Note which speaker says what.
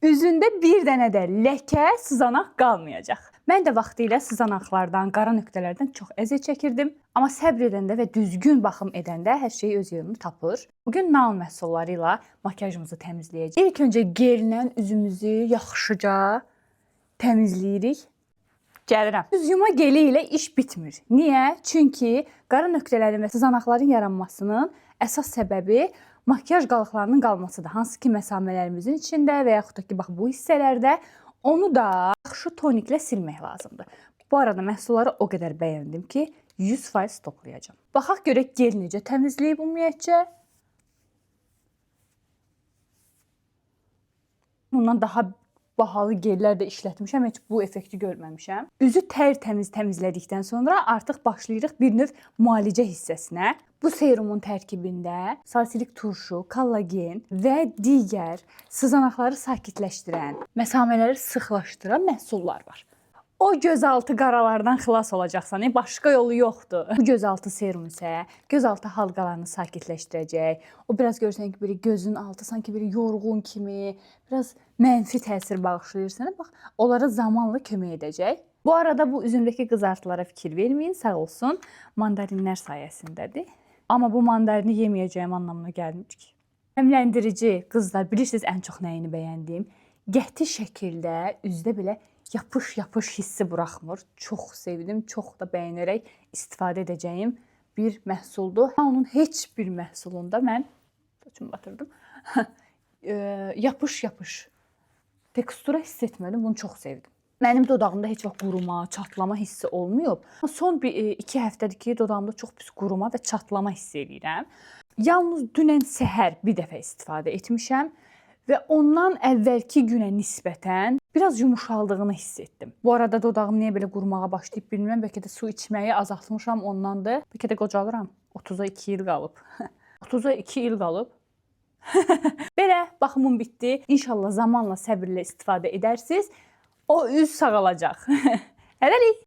Speaker 1: Üzündə bir dənə də ləkə, sızanaq qalmayacaq. Mən də vaxtilə sızanaqlardan, qara nöqtələrdən çox əziyyət çəkirdim. Amma səbr edəndə və düzgün baxım edəndə hər şey öz yerini tapır. Bugün Nal məhsulları ilə makiyajımızı təmizləyəcəyik. İlk öncə gellə üzümüzü yaxşıca təmizləyirik. Gəlirəm. Üz yuma geli ilə iş bitmir. Niyə? Çünki qara nöqtələrin və sızanaqların yaranmasının əsas səbəbi makiyaj qalıqlarının qalmasıdır. Hansı ki məsamələrimizin içində və yaxud da ki bax bu hissələrdə onu da yaxşı toniklə silmək lazımdır. Bu arada məhsulları o qədər bəyəndim ki, 100% stoklayacağam. Baxaq görək gel necə təmizləyib ümumiyyətcə. Bundan daha bahalı gellər də işlətmişəm, heç bu effekti görməmişəm. Üzü tərtəmiz təmizlədikdən sonra artıq başlayırıq bir növ müalicə hissəsinə. Bu serumun tərkibində salisilik turşu, kollagen və digər sızanaqları sakitləşdirən, məsamələri sıxlaşdıran məhsullar var. O gözaltı qaralardan xilas olacaqsan, başqa yolu yoxdur. Bu gözaltı serum isə gözaltı halqalarını sakitləşdirəcək. O biraz görürsən ki, belə gözün altı sanki bir yorğun kimi, biraz mənfi təsir bağışlayır sənə. Bax, onlara zamanla kömək edəcək. Bu arada bu üzümdəki qızartılara fikir verməyin, sağ olsun. Mandarinlər sayəsindədir. Amma bu mandarini yeməyəcəyim anlamına gəlmir ki. Nəmləndirici qızlar, bilirsiniz ən çox nəyini bəyəndim? Qəti şəkildə üzdə belə yapış-yapış hissi buraxmır. Çox sevdim, çox da bəyənərək istifadə edəcəyim bir məhsuldur. Onun heç bir məhsulunda mən saçımı batırdım. Yapış-yapış tekstura hiss etmədim. Bunu çox sevdim. Mənim dodağımda heç vaxt quruma, çatlama hissi olmayıb. Son bir 2 həftədir ki, dodağımda çox pis quruma və çatlama hiss eləyirəm. Yalnız dünən səhər bir dəfə istifadə etmişəm və ondan əvvəlki günə nisbətən biraz yumuşaldığını hiss etdim. Bu arada dodağım niyə belə qurumağa başlayıb bilmirəm. Bəlkə də su içməyi azaltmışam ondandır. Bəlkə də qocalıram. 30-a 2 il qalıb. 30-a 2 il qalıb. Belə baxımım bitdi. İnşallah zamanla səbirlə istifadə edərsiniz. O üz sağalacaq. Hələlik.